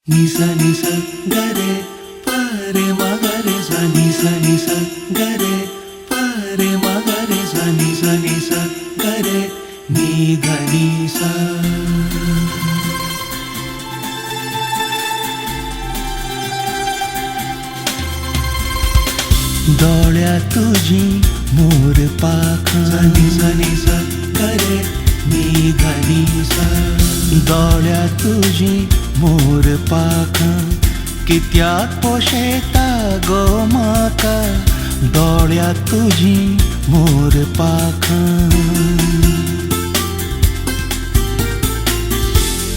निसा निसा गरे परे मगरे सा निसा निसा गरे परे मगरे सा निसा निसा गरे नी ध नी सा। दोळ्या तुझी मोर पाखां सा निसा निसा गरे नी ध नी सा। दोळ्या तुझी मोर पाखां कित्याक पोशेता गो म्हाका, दोळ्या तुझी मोर पाखां।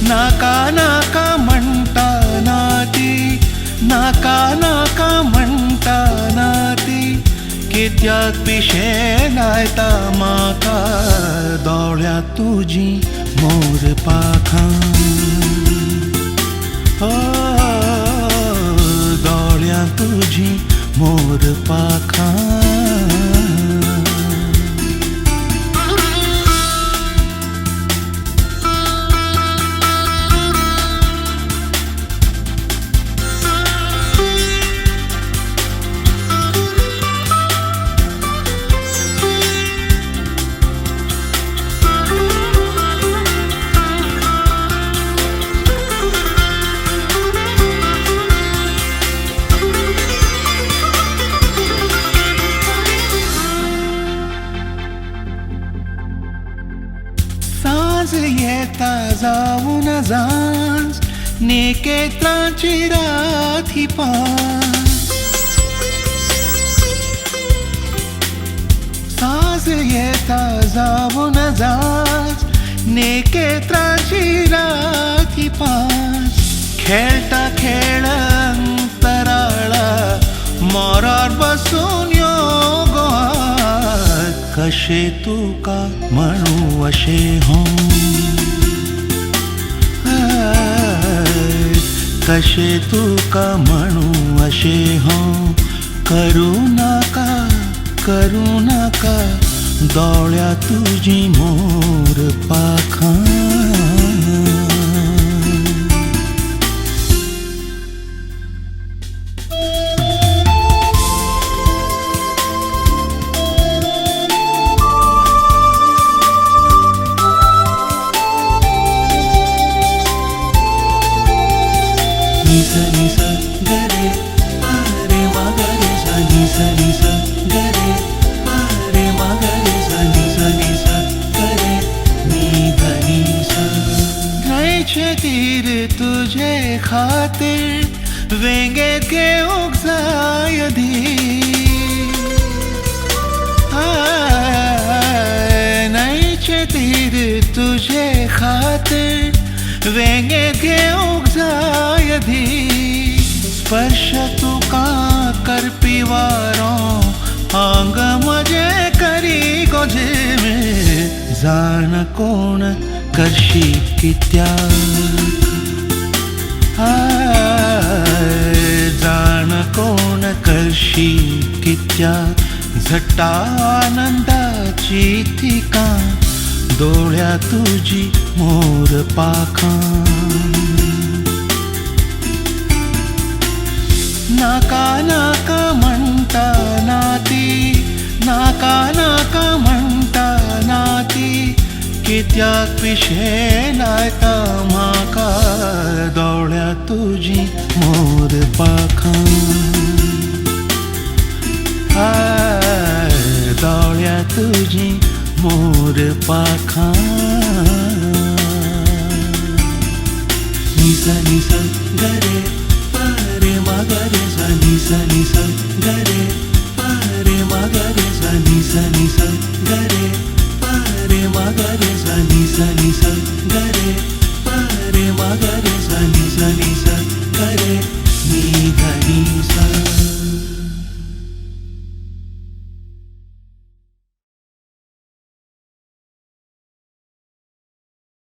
नाका नाका म्हणटा ना ती, नाका नाका म्हणटा ना ती, कित्याक पिशें लायता म्हाका, दोळ्या तुझी मोर पाखां। ओ दोळ्या तुझी मोर पाखां। सांज येता जावन सांज नेकेत्रांची रात ही पांच। सांज येता जावन सांज नेकेत्रांची रात ही पांच। खेळटा खेळ अंतराळा मोरार बसून यो गो कशें तुका म्हणू अशें हो, कशें तुका म्हणू अशें हो। करूं नाका करूं नाका दोळ्या तुजी मोर पाखां। निसा निसा गरे परे मगरे सा निसा निसा गरे परे मगरे सा निसा निसा गरे नी ध नी सा। न्हंयचे तीर तुझे खातीर वेंगेत घेवंक जाय दी, न्हंयचे तीर तुझे खातीर वेंगेत घेवंक जाय दी। स्पर्श तुका करपी वारो आंग म्हजें करी गो झिलमील, जाण कोण करशी कित्याक, जाण कोण करशी कित्याक। झट्टा आनंदाची थिकां दोळ्या तुझी मोर पाखां। नाका नाका म्हणटा ना ती, नाका नाका म्हणटा ना ती, कित्याक पिशें लायता म्हाका, दोळ्या तुझी मोर पाखां। दोळ्या तुझी मोर पाखां। निसा निसा गरे परे मगरे सा निसा निसा गरे परे मगरे सा निसा निसा गरे परे मगरे सा निसा निसा गरे परे मगरे सा निसा निसा गरे।